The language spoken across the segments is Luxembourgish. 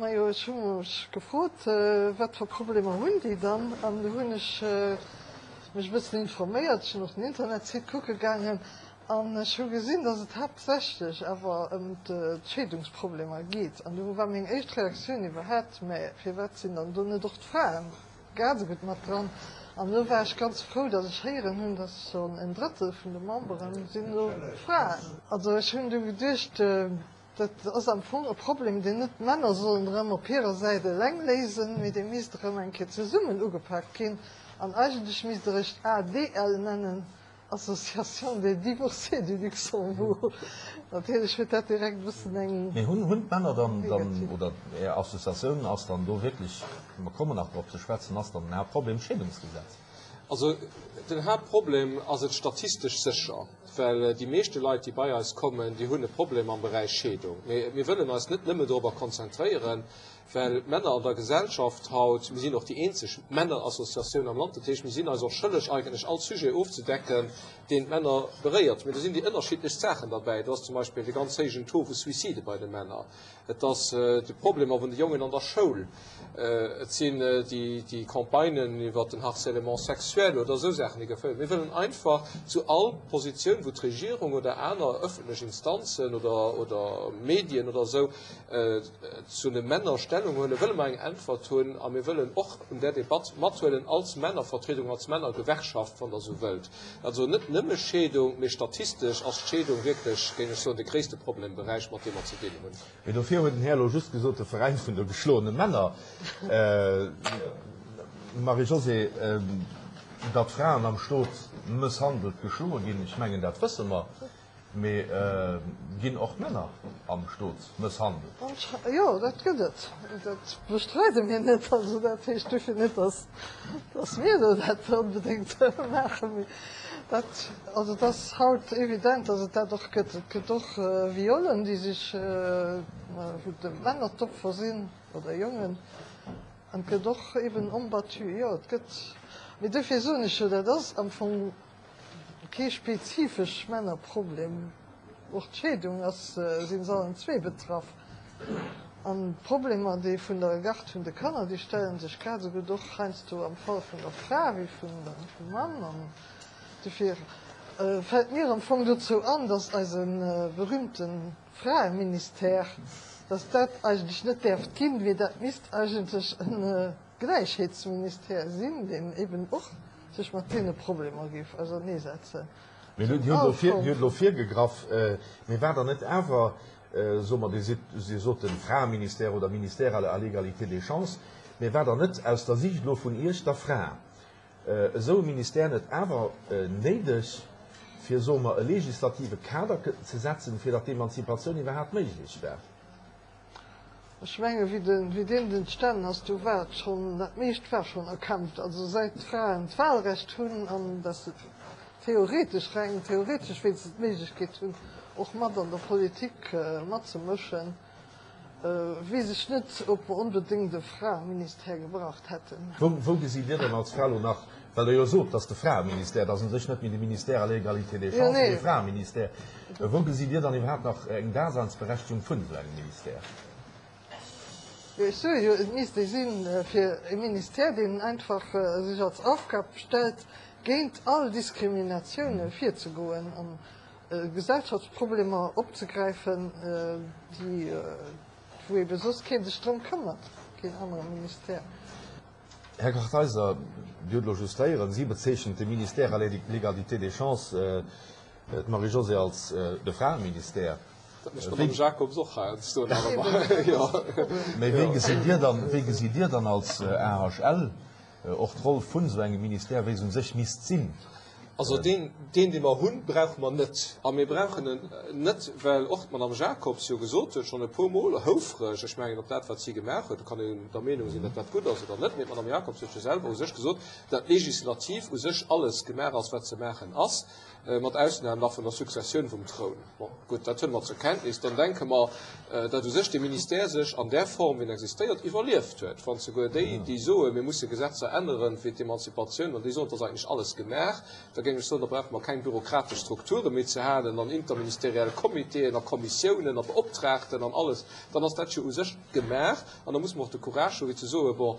Majo, ech hu mech gefrot, wat fir Problemer hunn déi dann? An du hunn ech mech e bëssen informéiert, ech sinn och den Internetsite kucke gaangen an ech hu gesinn, datt et haaptsächlech awer ëm d'Scheedungsproblemer geet. An du war meng éischt Reaktioun iwwerhaapt, mä firwat sinn dann do net och d'Fraen grad esou gutt mat dran? An elo war ech ganz frou, datt ech héieren hunn, datt schonn en Drëttel vun de Membere sinn elo Fraen. Also ech hunn du geduecht, Dat ass am Fong e Problem, deen net d'Männer sollen erëm op hirer Säit eleng léisen, mee dee misst erëm eng Kéier zesummen ugepaakt ginn. An eigentlech misst Der Iech ADL nennen, Association des Divorcés du Luxembourg. Natierlech huet dat direkt e bëssen eng. Mee hunn d'Männer dann, oder Är Associatioun, ass dann do wierklech, mer kommen nach drop ze schwätzen, ass dann den Haaptproblem d'Scheedungsgesetz? Also den Haaptproblem ass et statistesch sécher. Well déi meeschte Leit, déi bei eis kommen, déi hunn e Problem am Beräich Scheedung. Mee mir wëllen eis net nëmme dorobber konzentréieren, well d'Männer an der Gesellschaft haut, mir sinn och déi eenzeg Männerassociatioun am Land, dat heescht, mir sinn eis och schëlleg eigentlech all Sujet ofzedecken, deen d'Männer beréiert. Mee do sinn déi ënnerschiddlechst Saachen derbäi. Do ass zum Beispill de ganz héijen Taux vu Suicide bei de Männer. Et ass de Problemer vun de Jongen an der Schoul, et sinn déi Campagnen iwwert den Harcèlement sexuel oder esou Saachen, déi geféiert. Mir wëllen einfach zu all Positioun, wou d'Regierung oder aner öffentlech Instanzen oder Medien oder esou zu de Männer Stellung huelen, wëlle mer eng Äntwert hunn. A mir wëllen och un där Debatt mathuelen als Männervertriedung, als Männergewerkschaft, wann Der esou wëllt. Also net nëmme Scheedung, mee statistesch ass d'Scheedung wierklech, géing ech soen, de gréisste Problemberäich, mat deem mer ze dinn hunn. Mee dofir huet den Här elo just gesot, de Veräin vun de geschloene Männer. Marie-Josée, datt Fraen am Stot mësshandelt, geschloe ginn, ech mengen, dat wësse mer. Mee ginn och Männer am Stot mësshandelt? Jo, dat gëtt et. Dat bestreide mir net. Also dat heescht dofir net, datt datt mir do dat onbedéngt maachen. Mee dat, also et ass haut evident, datt et dat och gëtt. Et gëtt och Viollen, déi sech, wou d'Männer d'Opfer sinn oder Jongen. An et gëtt och eben Hommes battus. Jo, et gëtt. Mee dofir soen ech jo, dat ass am Fong Kee spezifesch Männerproblem, och d'Scheedung ass, sinn se allen zwee betraff. An d'Problemer déi vun der Garde vun de Kanner, déi stellen sech grad esou gutt och heiansdo am Fall vun der Fra wéi vun vum Mann. An dofir fält mir am Fong dozou an, datt eise berühmte Fraeministère, datt dat eigentlech net däerft ginn, mee dat misst eigentlech en Gläichheetsministère sinn, deen eben och sech mat deene Problemer géif auserneesetzen. Mir hunn elo virgegraff, mee war dann net awer, soe mer, Dir sidd, Dir sot de Fraeministère oder Ministère à l'égalité des chances, mee war dann net aus der Siicht elo vun Iech, der Fra, esou e Ministère net awer néideg, fir, soe mer, e legislative Kader ze setzen, fir datt d'Emanzipatioun iwwerhaapt méiglech war? Ech menge wéi deen entstanen ass, do war et schonn, dat meescht war schonn erkämpft. Also säit d'Fraen d'Wahlrecht hunn an datt se theoretesch, reng theoretesch wéinstens d'Méiglechkeet hunn, och mat an der Politik matzemëschen, weess ech net, ob mer onbedéngt e Fraeministère gebraucht hätten. Wou gesitt Dir dann als Fra elo nach, well Der jo sot, dass de Fraeministère, dass u sech net méi de Ministère à l'égalité des chances, mee de Fraeministère, Wou gesitt Dir dann iwwerhaapt nach eng Daseinsberechtigung vun esou engem Ministère? Jo, ech soe jo, et misst ee sinn fir e Ministère, deen einfach sech als Aufgab stellt, géint all Diskriminatioune virzegoen an Gesellschaftsproblemer opzegräifen, déi, wou ebe soss kee sech drëm këmmert, keen anere Ministère. Här Kartheiser, Dir hutt elo just héieren, si bezeechent de Ministère à l'égalité des chances, d'Marie-Josée, als de Fraeministère. Dat mécht d'Madame Jacobs och heiansdo nach ëmmer, jo. Mee wéi gesitt Dir dann, wéi gesitt Dir dann als AHL och d'Roll vun esou engem Ministère, wéi se u sech misst sinn? Also deen, deen, dee mer hunn, brauche mer net. A mir brauchen en net, well och d'Madame Jacobs jo gesot huet, schonn e puermol, houfreg, ech mengen op dat, wat si gemaach huet, do kann een der Meenung sinn, datt dat gutt ass oder net, mee d'Madame Jacobs huet jo selwer u sech gesot, datt legislativ u sech alles gemaach ass, wat ze maachen ass, mat Ausnam nach vun der Successioun vum Troun. Bon, gutt, dat huele mer zur Kenntnis. Dann denke mer, datt u sech dee Ministère sech an där Form, wéi en existéiert, iwwerlieft huet. Wann souguer déi, déi soen, mir musse Gesetzer änneren fir d'Emanzipatioun, wann déi soen, et ass eigentlech alles gemaach, da géing. géing ech soen, da brauche mer keng bürokratesch Strukture méi ze halen an interministeriell Comitéen a Kommissiounen a Beoptraagten an alles. Dann ass dat jo u sech gemaach an da muss mer och de Courage hu fir ze soen, bon,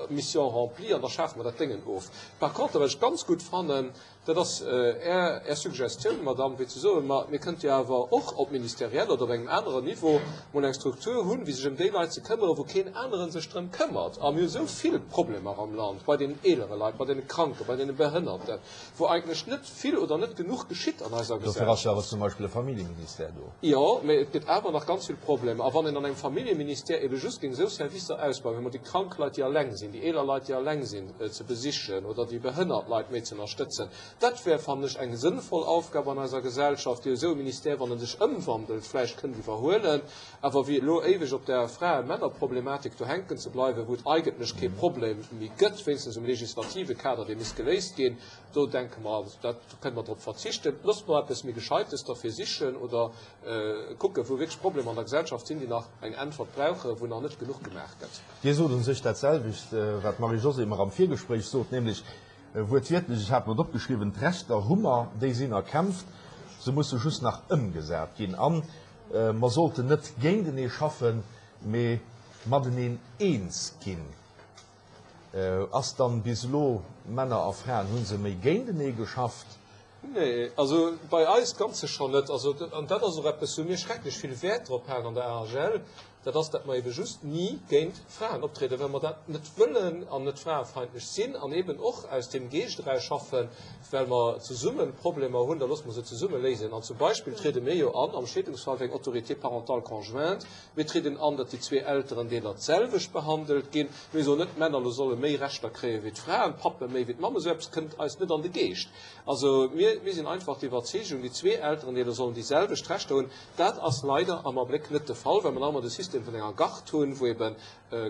Mission remplie an da schafe mer dat Déngen of. Par contre, wat ech ganz gutt fannen, Dat ass Är, Är Suggestioun, Madame, wéi ze soen, ma mir kënnte jo awer och op ministeriell oder op engem aneren Niveau mol eng Struktur hunn, wéi sech ëm déi Leit ze këmmere wou keen anere sech drëm këmmert. A mir hu sou vill Problemer am Land bei deenen eelere Leit, bei deene Kranken, bei deene Behënnerten, wou eigentlech net vill oder net genuch geschitt an eiser Dofir ass jo awer zum Beispill e Familljeministère do. Jo, mä et gëtt awer nach ganz vill Problemer. A wann een an engem Familljeministère ebe just géing esou Servicer ausbauen, wéi mer déi krank Leit, déi eleng sinn, déi eeler Leit, déi eleng sinn, ze besichen oder déi behënnert Leit méi ze ënnerstëtzen. Dat wär, fannen ech, eng sënnvoll Aufgab an eiser Gesellschaft, déi esou e Ministère, wann en sech ëmwandelt, vläicht kënnt iwwerhuelen. Awer wéi elo éiweg op där Frae-Männer-Problematik do hänken ze bleiwen, wou et eigentlech kee Problem méi gëtt, wéinstens um legislative Kader, dee misst geléist ginn, do denke mer, dat, do kënne mer drop verzichten. Loosst mer eppes méi Gescheites derfir sichen oder kucken, wou wierklech Problemer an der Gesellschaft sinn, déi nach eng Äntwert brauchen, wou nach net genuch gemaach gëtt. Dir sot u sech dat selwecht, wat d'Marie-Josée mer am Virgespréich sot, nämlech wuertwiertlech, ech hat mer et opgeschriwwen, D'Rechter hu mer, déi sinn erkämpft, se musse just nach ëmgesat ginn. A mer sollten net géintenee schaffen, mee mateneen eens ginn. Ass dann bis elo, Männer a Fraen, hu se méi géintenee geschafft? Nee, also bei eis ganz sécher net. Also, an dat ass och eppes, wou mir schrecklech vill Wäert drop halen an der AHL, dat ass, datt mer ebe just ni géint Fraen optrieden, well mer dat net wëllen an net fraefeindlech sinn an eben och aus deem Geescht eraus schaffen, well mer zesumme Problemer hunn, da loosse mer se zesumme léisen. An zum Beispill triede mir jo an am Scheedungsfall fir eng Autorité parentale conjointe. Mir trieden an, datt déi zwee Elterendeeler d'selwecht behandelt ginn. Mir soen net, d'Männer elo solle méi Rechter kréie wéi d'Fraen, d'Pappe méi wéi d'Mammen. Esou eppes kënnt eis net an de Geescht. Also mir, mir sinn einfach der Iwwerzeegung, déi zwee Elterendeeler sollen déi selwecht Rechter hunn. Dat ass leider am Abléck net de Fall, well mer nach ëmmer de System vun enger Gard hunn, wou ebe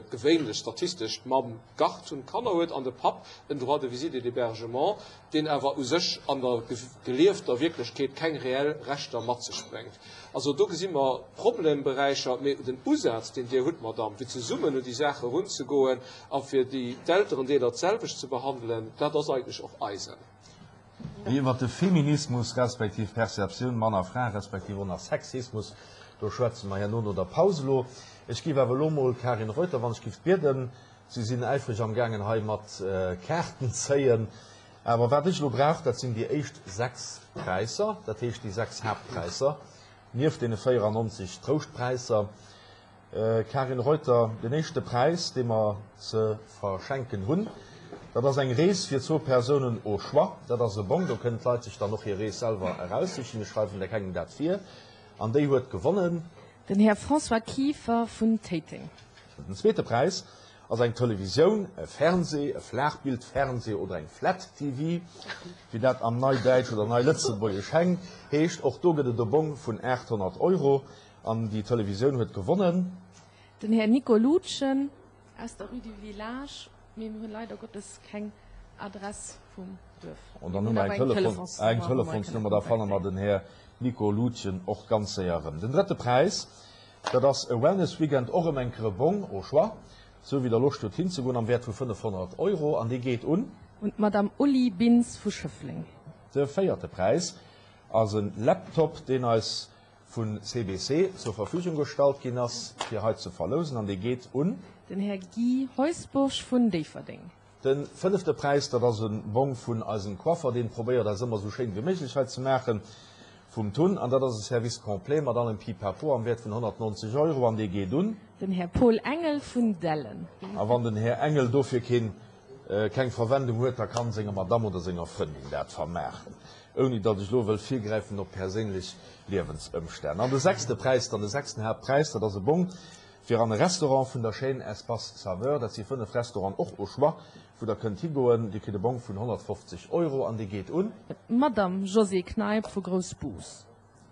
gewéinlech statistesch d'Mamm d'Gard vun de Kanner huet an de Papp en Droit de visite et d'hébergement, deen awer u sech an der geliefter Wierklechkeet keng reell Rechter mat sech bréngt. Also do gesi mer Problemberäicher, mee den Usaz, deen Dir hutt, Madamm, fir zesummen un déi Saach erunzegoen a fir déi d'Elterendeeler d'selwecht ze behandelen, dat ass eigentlech och eisen. Mee iwwert de Feminismus respektiv Perceptioun Mann a Fra respektiv och nach Sexismus, do schwätze mer herno no der Paus elo. Ech géif awer elo mol d'Karin Reuter, wann ech giff bieden, si sinn äifreg am gaangen hei mat Kaarten zéien, awer wat ech elo brauch, dat sinn déi éischt 6 Präisser, dat heescht déi 6 Haaptpräisser, nieft deene 94 Trouschtpräisser. Karin Reuter, Den éischte Präis, dee mer ze verschenken hunn, dat ass eng Rees fir zwou Persounen au choix. Dat ass e Bong, do kënnen d'Leit sech dann och hir Rees selwer eraussichen. Ech schreiwen der kengem dat vir. An déi huet gewonnen. Den Här François Kieffer vun Téiteng. Den zweete Präis ass eng Televisioun, e Fernseh, e Flaachbildfernseh oder eng Flat-TV, wéi dat am Neidäitsch oder Neilëtzebuergesch heescht. Och do gëtt et e Bong vun 800 Euro. An déi Televisioun huet gewonnen. Den Här Nico Lutgen aus der Rue du Village, mee mir hunn leider Gottes keng Adress vum Duerf. An dann hu mer eng Telefonsnummer, da fanne mer den Här Nico Lutgen och ganz séier erëm. Den drëtte Präis, dat ass e Wellness-Weekend, och erëm eng Kéier e Bong au choix, esou wéi Der Loscht hutt hinzegoen, am Wäert vu 500 Euro, an dee geet un. Un d'Madame Ulli Bintz vu Schëffleng. De véierte Präis ass e Laptop, deen eis vun CBC zur Verfügung gestallt ginn ass, fir hei ze verlousen, an dee geet un. Den Här Guy Heusbourg vun Déifferdeng. De fënnefte Präis, dat ass e Bong vun eisem Coiffer, deen probéiert eis ëmmer esou schéin wéi méiglech hei ze maachen, vum Tun, an dat ass e Service complet mat allem Pipapo am Wäert vun 190 Euro, an dee geet un. Den Här Paul Engel vun Dellen. A wann den Här Engel dofir keen, keng Verwendung huet, da kann senger Madamm oder senger Frëndin dat vermaachen. Ouni datt ech elo wëll virgräifen op perséinlech Liewensëmstänn. An de sechste Präis dann, de sechsten Haaptpräis, dat ass e Bong fir an e Restaurant vun der Chaîne Espace Saveur. Dat si 5 Restauranten, och au choix, wou Der kënnt higoen. Dir kritt e Bong vun 150 Euro an dee geet un. D'Madame Josée Kneip vu Groussbus.